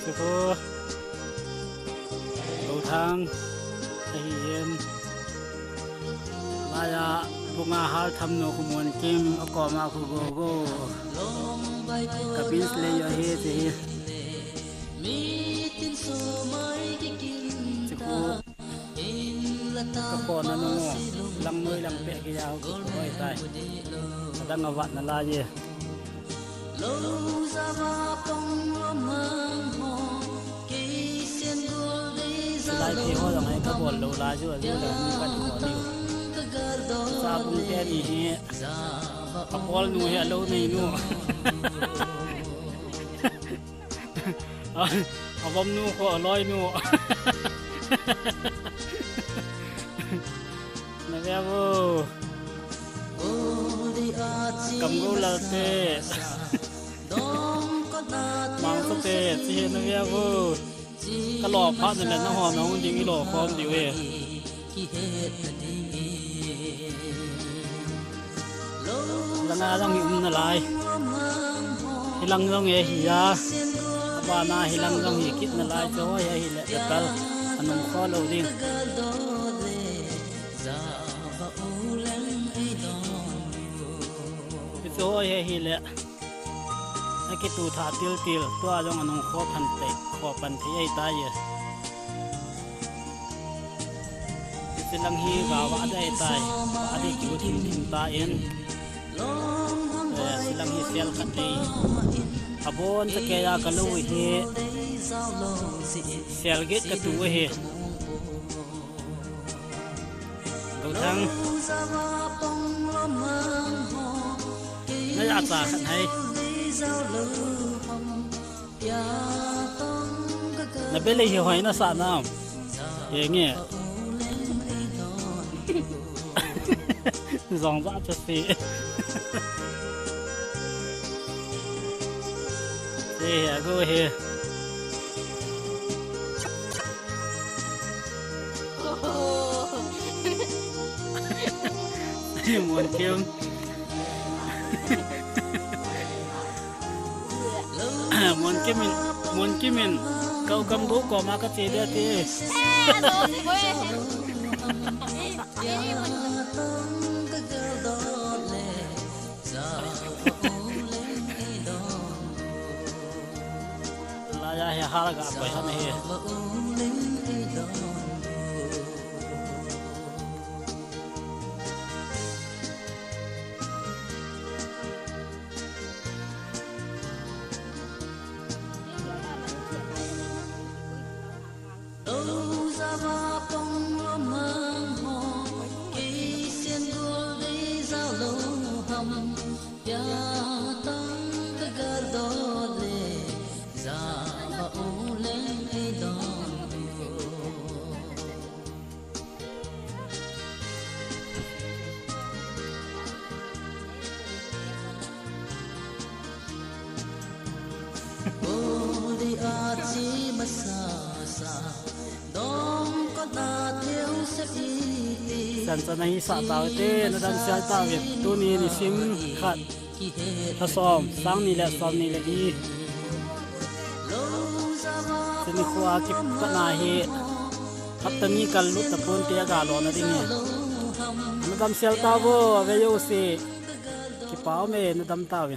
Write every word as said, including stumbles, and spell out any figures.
Sikhu, Gouthang, ahin. Laiya, bunga hal tham nu khu Muankim, akoma khu Gogo. Ka pins le yo hi, ti hi. Sikhu. Ka khona nung u, lang noi lang peh kei a ho kihoi tai. Adang a vat nalai e. Silai peh ho jong hi ka bol lou lai u, ajo le hung kan khon diu. Cha bung teni hi, ka bol nu hi alou nei nu. A, avom nu khu aloi nu. Na ve vo. Kamgou Lalte. Mangsote, chi hi na ve vo. Ka lo phat na le nangho nahung ding i lo khom diu e. Langa jong hi um nalai. Hilang jong e hi a. Abana hilang jong hi kit nalai, chu hoi ahile, ka kal. Anung kho lou ding. Chu hoi ahile. Akitu tha til til, tua jong anung kho pan thei, kho pan thei ahi tai e. Hiche lang hi gava dei tai, va dei kiu thim thim ta in. Eh, hiche lang hi sel khat dei. Abon cha kei a ka lou hi, sel get ka tu hi. Gouthang. Na ja cha khat hai. Na be lei hi hoi na sa na. Ye nge. Jong ja cha si. Ye, ago he. Muankim. Muankim in, Muankim in, kau Kamgou koma ka che dia ti. Laiya hi har ga koi han hi. Chan chan ahi sah tau te, na damsel tau ve. Tuni nisim khat, lha som, sang ni le som ni le li. Chuni khu a kipat na hi, hapta ni kal lut tapon te, aga lona ding hi. Na damsel tau vo, ave jouse. Kipa um e, na dam tau ve.